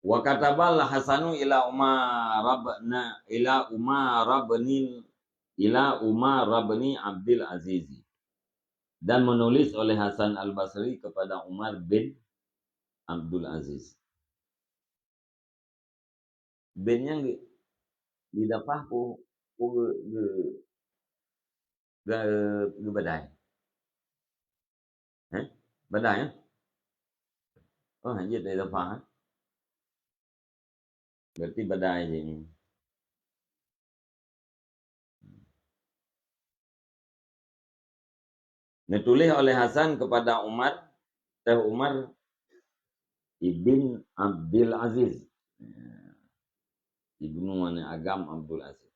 Wa katabal Hasanu ila Umar bin, ila Umar bin, ila Umar bin Abdul Aziz. Dan menulis oleh Hasan Al-Basri kepada Umar bin Abdul Aziz. Bin nyan geu-, di dapah pu-, pu-, geu-, geu-, geu-, geubadai. Eh? Badai, eh? Oh, jeuet di dapah, eh? Berarti badai jih. Neutuléh oleh Hasan kepada Umar, Syekh Umar ibn Abdul Aziz. Ya. Ibnu aneuk agam Abdul Aziz.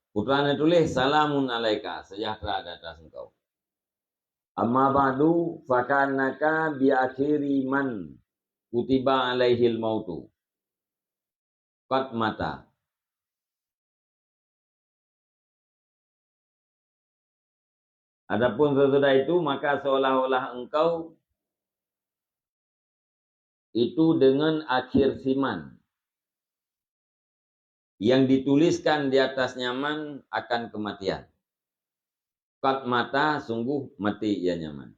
Putra neutuléh, "Salamun alaika," sejahtera di atas engkau. "Amma ba'du, faka'annaka bi akhiri man kutiba alaihil mautu qad mata." Adapun sesudah itu, maka seolah-olah engkau itu dengan akhir siman yang dituliskan di atas nyaman akan kematian. Qad mata, sungguh mati ia nyaman.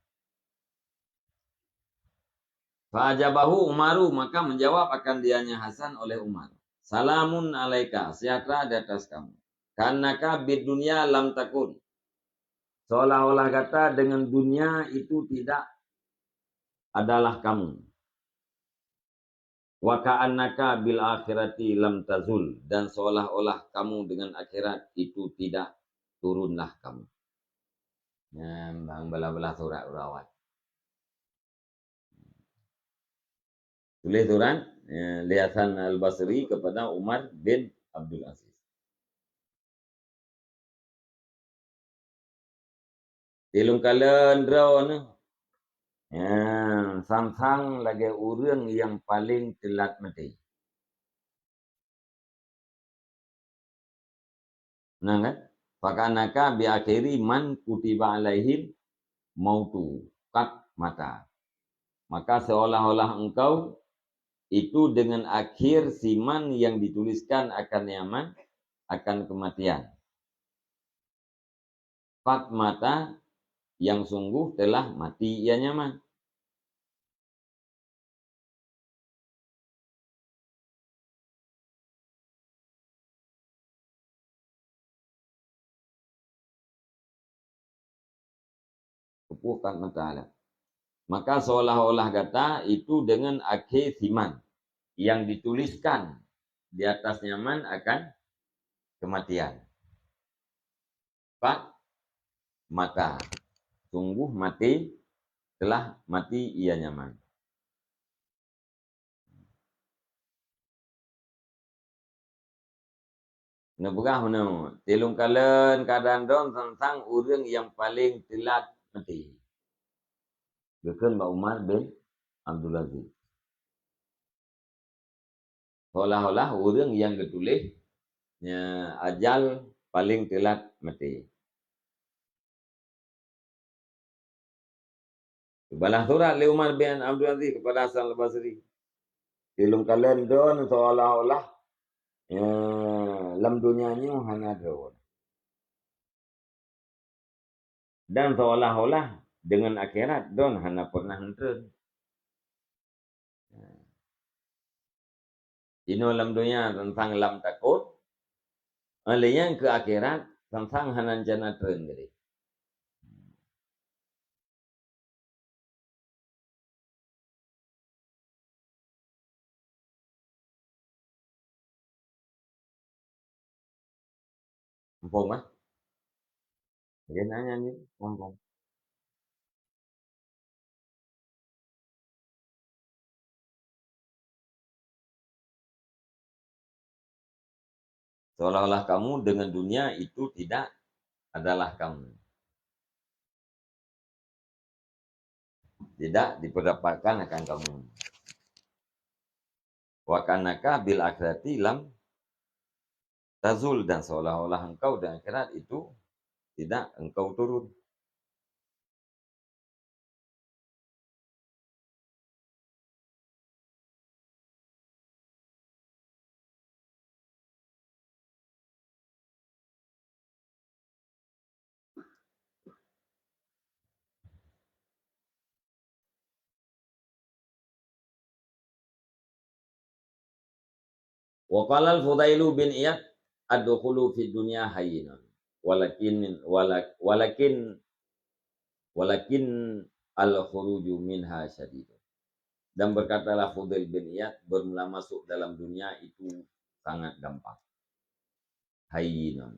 Fa ajabahu Umaru, maka menjawab akan dianya Hasan oleh Umar, "Salamun alaika, sejahtera di atas kamu. Ka'annaka bid dunya lam takun." Seolah-olah gata dengan dunia itu tidak adalah kamu. "Wa ka'annaka bil akhirati lam tazul," dan seolah-olah kamu dengan akhirat itu tidak turunlah kamu. Nyan bang bala-bala surat urawat. Tuléh surat, eh, lé Hasan Al-Basri kepada Umar bin Abdul Aziz. Di lôn kalon droeneuh, ya, sang-sang lagée ureuëng nyang paleng teulat maté. Nah kan? "Faka'annaka bi akhiri man kutiba alaihil mautu qad mata." Maka seolah-olah engkau itu dengan akhir siman yang dituliskan akan nyaman, akan kematian. Qad mata, yang sungguh telah mati ia nyaman. Keupeue qad mata lah. Maka seolah-olah gata itu dengan akhé siman yang dituliskan di atas nyaman akan kematian. Qad mata. Sungguh mati, telah mati ia nyaman. Neupeugah meunoe, "Di lôn kalon keuadaan droen sang-sang ureuëng nyang paleng teulat maté." Geukheun bak Umar bin Abdul Aziz. Seolah-olah ureuëng nyang geutuléh, nya, ajal paleng teulat maté. Geubalah surat lé Umar bin Abdul Aziz kepada Hasan Al-Basri. "Di lôn kalon droen seolah-olah, ya, lam donya nyoe hana droen. Dan seolah-olah deungon akhirat droen hana pernah neutreun." Inoe lam donya sang-sang lam takot, lheueh nyan keu akhirat sang-sang hana rencana treun keudeh. Muphom, eh? Lagèe nyan nyan, muphom. Seolah-olah kamu dengan dunia itu tidak adalah kamu. Tidak diperdapatkan akan kamu. Wa ka'annaka bil akhirati lam tazul, dan seolah-olah engkau dengan akhirat itu tidak engkau turun. Wa qala al-Fudailu bin Iyad, "Ad-dukhulu fid dunya hayyinun, walakin, walak-, walakin, walakin al-khuruju minha syadidun." Dan berkatalah Fudail bin Iyad, "Bermula masuk dalam dunia itu sangat gampang. Hayyinun.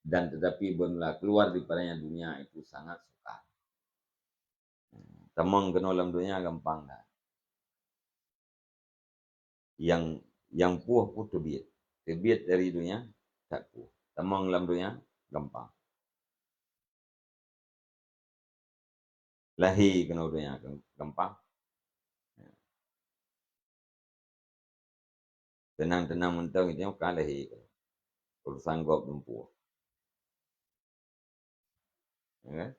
Dan tetapi bermula keluar daripadanya dunia itu sangat sukar." Tamong keunoe lam dunia gampang that. Nyang, nyang puih pun teubiet. Teubiet dari dunia, that puih. Tamong lam dunia gampang. Lahé keunoe donya gampang. Teunang-teunang mantong itu ka lahé keunoe. Urusan gob lumpuh. Ya kan?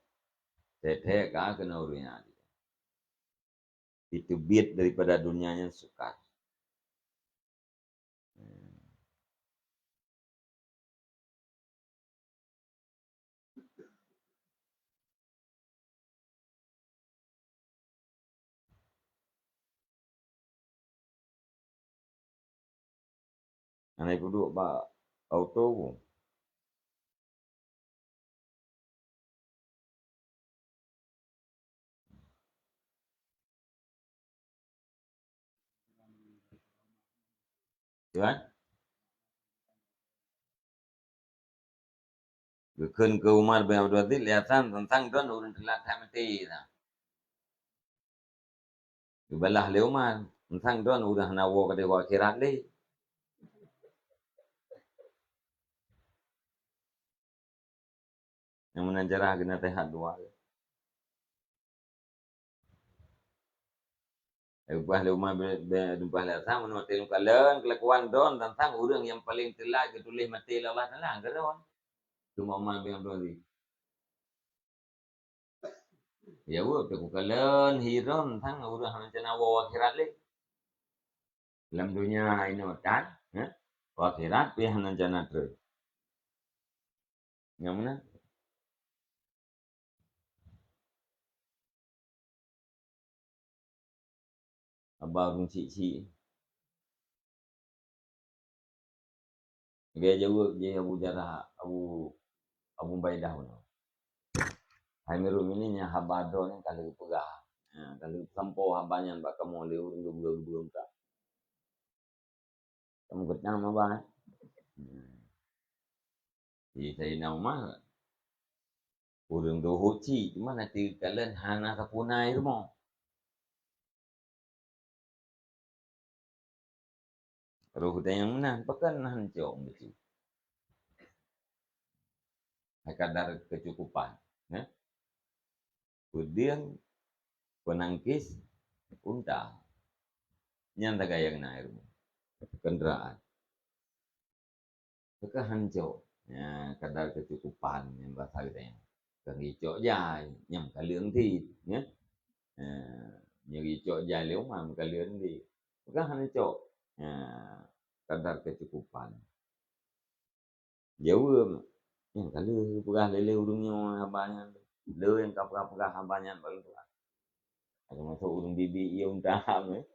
Thèk-thèk ka keunoe donya. Itu biet daripada dunia nyan sukar. Hana ipeuduek bak auto pun. Tuan? Geukheun keu Umar bin Abdul Aziz, "Lé Hasan, teuntang droen ureueng teulat that maté na." Geubalah lé Umar, "Teuntang droen ureueng hana woe keudeh u akhirat lé." Nyang meunan cara geunasehat dua. Leupah lé Umar bin, bin, leupah lé Hasan, meunoe teuh kalon keulakuan droen teuntang ureueng nyang paleng teulat geutuléh maté lé Allah Taala, keu droen. Teuma Umar bin Abdul Aziz. Ya, weueh, teuh kalon hi droen teuntang ureueng hana rencana woe akhirat lé. Lam donya inoe tan, eh? Akhirat pih hana rencana treun. Nyang meunan. Haba ureueng chik-chik. Lagèe jaweueb jih Abu Jarrah, Abu, Abu Ubaidah bunoe. Hai Amirul Mukminin, nyang haba droe nyan ka lheueh geupeugah. Ha, ka lheueh geusampoe haba nyan bak kamoe lé ureueng geubeue-geubeue muka. Kamoe geutam haba, eh? Hmm. Di Saidina Umar, ureueng duhôt cit, cuma na teukalon hana sapeue na i rumoh. Roh geutanyoe nyang meunan, pakon hana cok meucue. Hai kadar keucukupan, eh? Peudeueng, peunangkis, unta. Nyan sagai nyang na i rumoh. Kendaraan. Teuka hana cok. Ya, kadar keucukupan nyang basa geutanyoe. Kan geucok jai, nyang kaleueng cit, ya. Ya, nyang geucok jai lé Umar kaleueng cit. Teuka hana cok. Ya, kadar keucukupan. Jaweueb, nyang ka lheueh geupeugah lé, lé ureueng nyoe haba nyan. Lé nyang ka peugah-peugah haba nyan bak lôn tuan. Termasuk ureueng bibi ié unta ham, eh.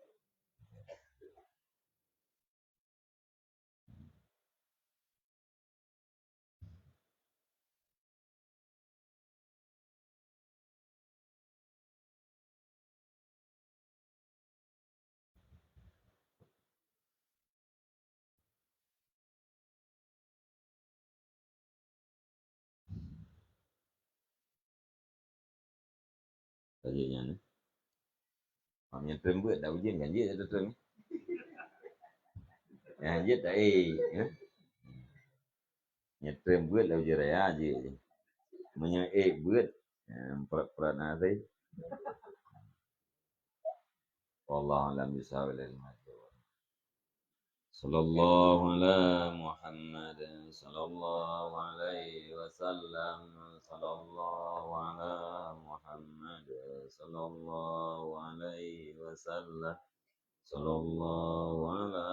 Tajak nyan, eh. Mak nyan trem beuet dak ujeuen kan jeuet dak trem. Ya, jeuet dak, eh, eh. Nyan trem beuet dak ujeuen raya jeuet. Meunyoe ék beuet, ya, prat-prat na asai. Wallahu a'lam bishawab. Sallallahu ala Muhammad, sallallahu alaihi wasallam, sallallahu ala Muhammad, sallallahu alaihi wasallam, sallallahu ala